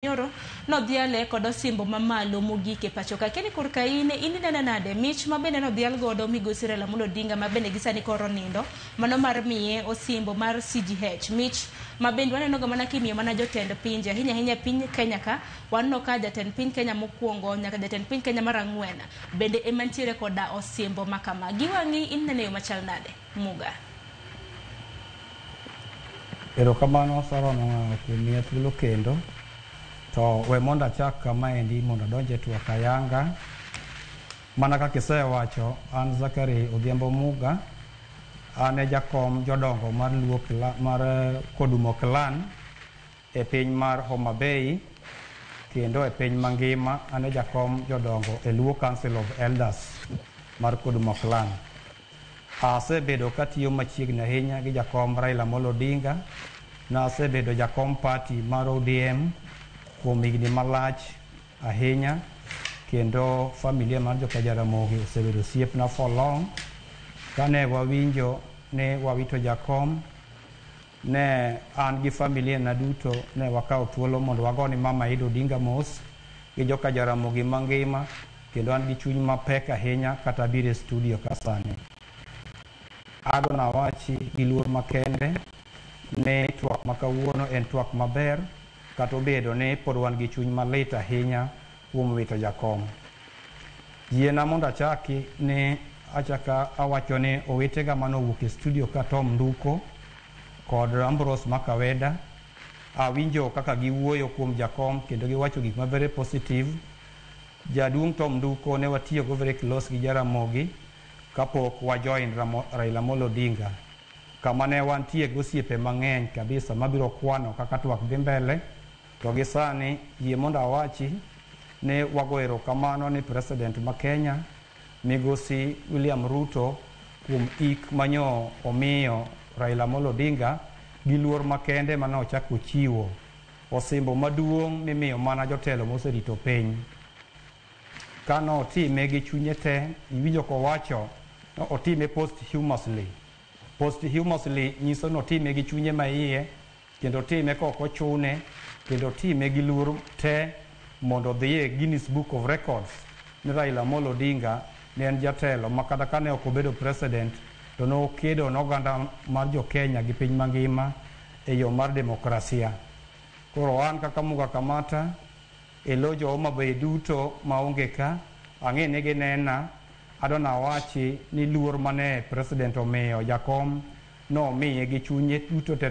Nyoro nodhiale kod osimbo mamalo mogik e pacho ka. Keni korka in ineno nade mich ma bende nodhial godo migosi Raila Amolo Odinga ma bende gisani koro nindo mano mar miye osimbo mar CGH mich ma bende waneno ga mana kimiyo mana jotend pinje ahinya ahinya e piny Kenya ka waneno ka jatend piny Kenya mokwongo nyaka jatend piny Kenya mar ang'wen bende ema nitiere koda osimbo ma kama. Gi wang'i ineno e yo machal nade Muga? Erokamano Sharon kuom miya thuolo kendo. To we mondo achak kamaendi mondo adonj e twak ayanga. Mana kaka isewacho, an Zachary Odhiambo Muga, an e jakom jodongo mar Luo mar Kodumo Clan e piny mar Homa Bay, kendo e piny mangima an e jakom jodongo e Luo Council of Elders mar Kodumo Clan. Asebedo katiyo machiegni ahinya gi jakom Raila Amolo Odinga. Nasebedo jakom party mar ODM kuom higni malach ahinya, kendo familia mar joka Jaramogi osebedo osiepna for long. Kane wawinjo ni wawito jakom, ne an gi familia na duto ne wakawo thuolo mondo wago ni Mama Ida Odinga mos gi joka Jaramogi mangima, kendo an gi chuny mapek ahinya kata biro e studio ka sani. Adwa nawachi gi luor makende ni twak ma kawuono en twak maber kata obedo ni pod wan gi chuny malit ahinya kuom wito jakom. Yiena mondo achaki ni achaka awacho ni owetega manowuok e studio ka Tom Nduko kod Ambrose Makaweda awinjo kaka giwuoyo kuom jakom kendo giwacho gik ma very positive. Jaduong' Tom Nduko ne watiyogo very close gi Jaramogi kapok wa join Raila Amolo Odinga, kama ne wantie gi osiepe mang'eny kabisa mabiro kwano kaka twak dhi mbele. To gi sani yie mondo awachi ni wago erokamano ni President ma Kenya migosi William Ruto kuom ik manyo omiyo Raila Amolo Odinga gi luor makende mane ochako chiwo osimbo maduong' mimiyo mana jotelo moserito piny. Kano otime gi chunye te, iwinjo kowacho no otime posthumously. Posthumously nyiso ni otime gi chunye maiye, kendo otime kok ochune, kendo otime gi luor te mondo odhi e Guinness Book of Records ni Raila Amolo Odinga ne en jatelo ma kata kane ok obedo president to nokedo ne oganda mar jo Kenya gi piny mangima e yo mar demokrasia. Koro an kaka Muga Kamata e lo jo Homa Bay duto maonge ka, ang'e ni ginena, adwa nawachi ni luor mane president omiyo jakom nomiye gi chunye duto te.